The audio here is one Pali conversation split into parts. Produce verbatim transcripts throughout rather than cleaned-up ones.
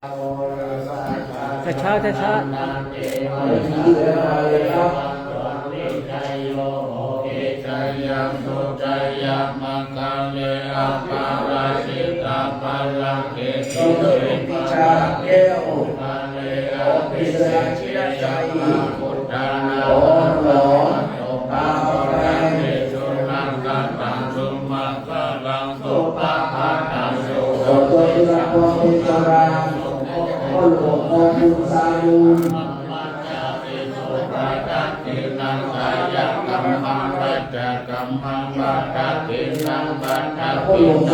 ช้าๆ ช้าๆ Jayamaṅgale aparājitapallaṅke sīse แก้ว ขอเป็นสักขีพยาน ขอหลวงตาแดง ขอจงมีพระพรเป็นสรางพ่อหลวงพ่อบุญสายุ Kammaṃ padakkhiṇaṃ padakkhiṇaṃ kammaṃ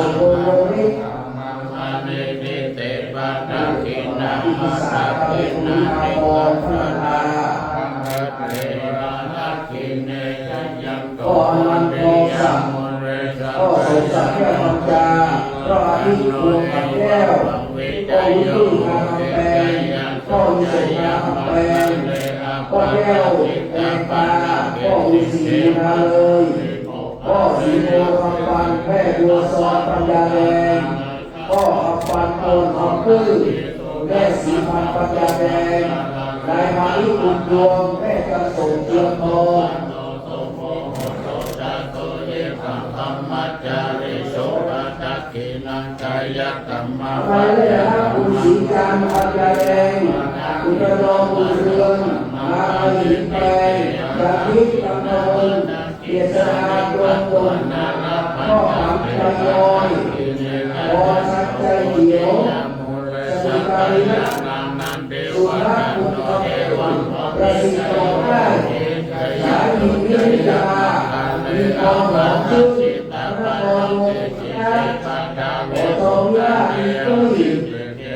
paṇidhī te padakkhiṇā padakkhiṇāni katvāna labhantatthe padakkhiṇe. Jayanto bodhiyā mūle sakyānaṃ nandivaḍḍhano evaṃ tvaṃ vijayo hohi jayassu jayamaṅgale. พ่อสมศักดิ์ แก้ว คำจา พ่ออาทิตย์ พวงคำแก้ว พ่อวิสุทธิ์ งามคำแปง พ่อวิสุทธิ์ งามคำแปง พ่อแก้ว แปงตา พ่อฤาษี บุญนาเลย พ่อศรีโพธิ์ คำปัน แม่บัวซอน ปัญญาแดง พ่อคำปัน โพน ทองตื้อ แม่ศรีพันธ์ ปัญญาแดง นายมานิ บุญดวง แม่จันทร์โสม เทียมทอง Brahmacārisu padakkhiṇaṃ kāyakammaṃ ไปเลยนะครับ คุณศรีจันทร์ ปัญญาแดง คุณประนอม บุญเรือง มาลัย หินแปง จันทิพย์ กำมล เจษฎา ดวงตุ่น พ่อหำ ใจลอย วรชัย ใจเขียว สมุทรปราการ สุรัตน์ บุญคำ ประสิทธิ์ ทองได้ สายิน วิทยา มีทอง หอมชื่น ธนกร วงศ์ ขอทอง วิราช ตุ้ย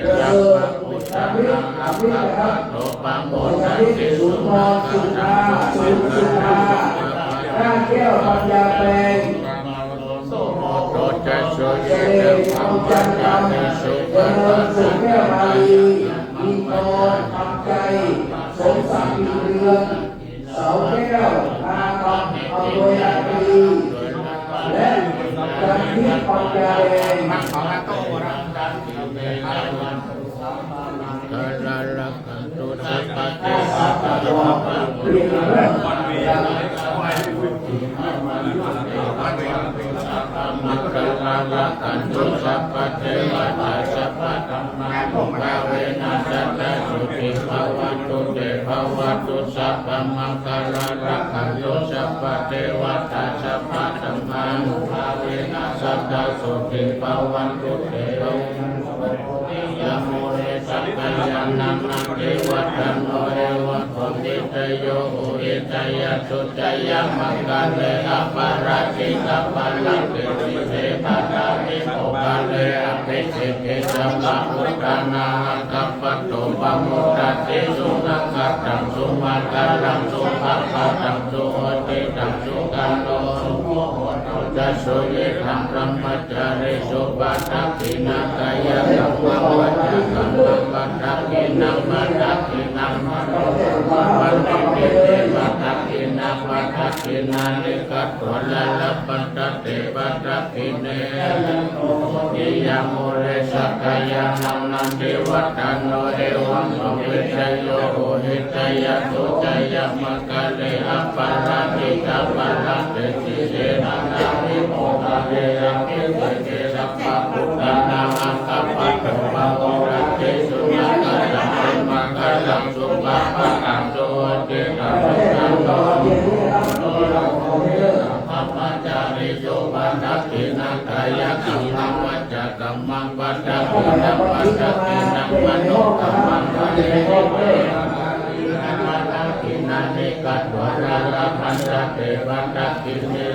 ประเสริฐ อุตตมิตร อภิรักษ์ อุตตมิตร สุนทร สุภา สุนสุภา ก้านแก้ว ปัญญาแปง เสน่ห์ คำจันทร์คำ เจริญ สุขแก้ว มาลี อินทร คำใจ สมศักดิ์ อินเรือง เสาแก้ว นาคำ อำนวย อารี และจันทิพย์ ปัญญาแดง Maṅgalaṃ rakkhantu sabbadevatā sabbasaṅghā sabbasaṅghānuṃ bhāvena sadā sotthī bhavantu te. Bhavatu sabbamaṅgalaṃ rakkhantu sabbadevatā sabbasaṅghānubhāvena sadā sotthī bhavantu te. Mure sakyānaṃ nandivaḍḍhano evaṃ tvaṃ vijayo hohi jayassu jayamaṅgale aparājitapallaṅke sīse paṭhavipokkhare abhiseke sabbabuddhānaṃ aggappatto pamodati. Sunakkhattaṃ sumaṅgalaṃ supabhātaṃ suhuṭṭhitaṃ sukhaṇo sumuhutto ca suyiṭṭhaṃ brahma cārisu padakkhiṇaṃ kāyakammaṃ vācākammaṃ padakkhiṇaṃ padakkhiṇaṃ manokammaṃ paṇidhī te padakkhiṇā padakkhiṇāni katvāna labhantatthe padakkhiṇe. Bodhiyā mūle sakyānaṃ nandivaḍḍhano evaṃ tvaṃ vijayo hohi jayassu jayamaṅgale aparājitapallaṅke sīse paṭhavipokkhare abhiseke sabbabuddhānaṃ aggappatto pamodati. Sunakkhattaṃ sumaṅgalaṃ supabhātaṃ suhuṭṭhitaṃ sukhaṇo sumuhutto ca suyiṭṭhaṃ brahmacārisu padakkhiṇaṃ kāyakammaṃ vācākammaṃ padakkhiṇaṃ padakkhiṇaṃ manokammaṃ paṇidhī te padakkhiṇā padakkhiṇāni katvāna labhantatthe padakkhiṇe.